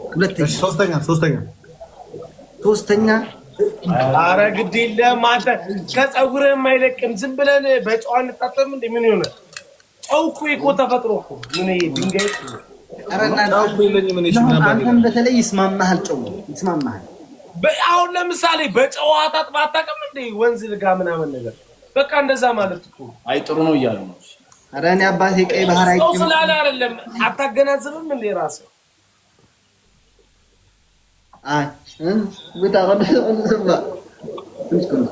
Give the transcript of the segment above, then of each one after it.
ሁለተኛ፣ ሶስተኛ፣ ሶስተኛ፣ ሶስተኛ። አረ ግድ የለም አንተ፣ ከፀጉርህ የማይለቅም ዝም ብለን በጨው አንታጠብም እንዴ? ምን ይሆናል? ጨው እኮ እኮ ተፈጥሮ እኮ ምን ይሄ ድንጋይ እኮ ነው። ኧረ እናንተ ጨው እኮ የለኝም እኔ። እሺ፣ ምን አባቴ። አንተም በተለይ ይስማማሃል፣ ጨው ይስማማሃል። አሁን ለምሳሌ በጨው ታጥበህ አታውቅም እንዴ? ወንዝ ልጋ ምናምን ነገር በቃ እንደዛ ማለት እኮ ነው። አይ፣ ጥሩ ነው እያሉ ነው። ኧረ እኔ አባቴ ቀይ ባህር ሰው አይቼ ስላለ አይደለም፣ አታገናዝብም እንዴ ራስህ? አይ እ ቦታ ቀንስ፣ ትንሽ ቀንስ።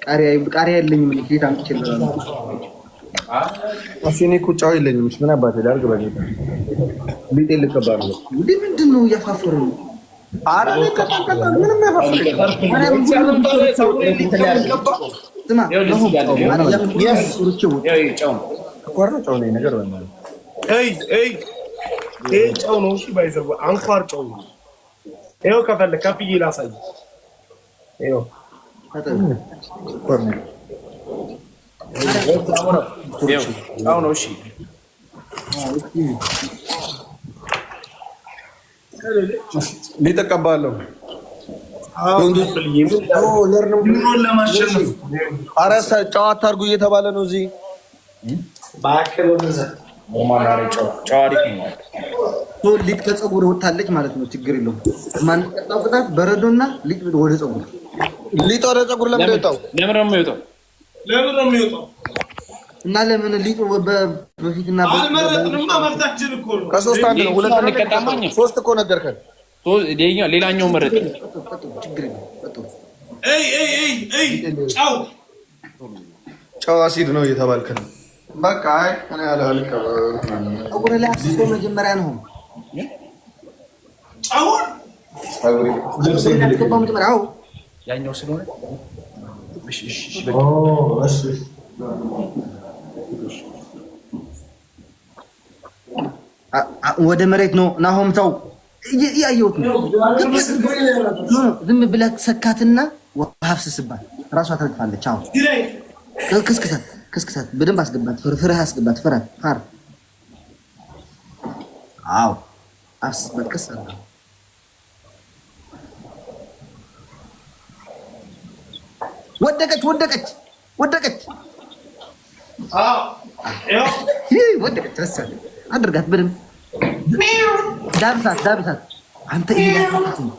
ቃሪያ፣ ቃሪያ የለኝም እኔ፣ ከየት አምጥቼ እበላለሁ? እሺ፣ እኔ እኮ ጨው የለኝም። እሺ፣ ምን አባቴ ላድርግ? በጌታ ሊጤ ልቀባ ነው። እንዴ፣ ምንድን ነው? እያፋፈሩ ነው። ኧረ እኔ ቀጣ ቀጣ ምንም ያፋፍር ስማ። ይኸውልህ፣ እዚህ ጋር አለ። Yes. ይኸው ይሄ ጨው ነው። ስኳር ነው ጨው ነው ይሄ ነገር በእናትህ። እይ እይ፣ ይሄ ጨው ነው። እሺ፣ ባይዘው አንኳር ጨው ነው። ይኸው ከፈለክ ከፍዬ ላሳይ። ይኸው። ስኳር ነው። ይኸው ጨው ነው። እሺ። ሊጥ እቀባለሁ። ኑሮን ለማሸነፍ። ኧረ ጨው አታድርጉ እየተባለ ነው እዚህ። እባክህ ወደዛ። Normal አሪፍ ጨው፣ ጨው አሪፍ ነው። ሊጥ ከፀጉር ወጥታለች ማለት ነው። ችግር የለውም። ማንቀጣው ቅጣት በረዶና ሊጥ ወደ ፀጉር። ሊጥ ወደ ፀጉር ለምን የወጣው? ለምን ነው የሚወጣው? ለምን ነው የሚወጣው? እና ለምን ሊጡ በፊትና አልመረጥንማ፣ መብታችን እኮ ነው። ከሶስት አንድ ነው። ሁለት ነው። አንቀጣማ እኛ። ሶስት እኮ ነገርከን። ሌላኛው መረጥ። ችግር የለውም። ጠጡ። እይ እይ እይ እይ፣ ጨው። ጨው አሲድ ነው እየተባልክ ነው። በቃ አይ፣ እኔ አልቀባም። ፀጉር ላይ አፍስሶ መጀመሪያ ነው። ጨውን ፀጉሬ ልብሴ ፀጉር ላይ አስገባው መጀመሪያ። አዎ። ያኛው ስለሆነ እሺ፣ እሺ፣ እሺ፣ በቃ። ኦ፣ እሺ። ወደ መሬት ነው ናሆም፣ ተው፣ እያየሁት ነው። No፣ ዝም ብለህ ሰካትና ውሃ አፍስስባት፣ ራሷ ትረግፋለች። አዎ፣ ከስክሳት፣ ከስክሳት፣ በደንብ አስገባት፣ ፍርፍርህ አስገባት፣ ፍረ ፋር። አዎ፣ አፍስስባት፣ ቀስ አድርገህ። ወደቀች፣ ወደቀች፣ ወደቀች፣ ይህ ወደቀች። ረሳት አድርጋት፣ በደንብ ዳብሳት፣ ዳብሳት። አንተ ይሄ ናሆም።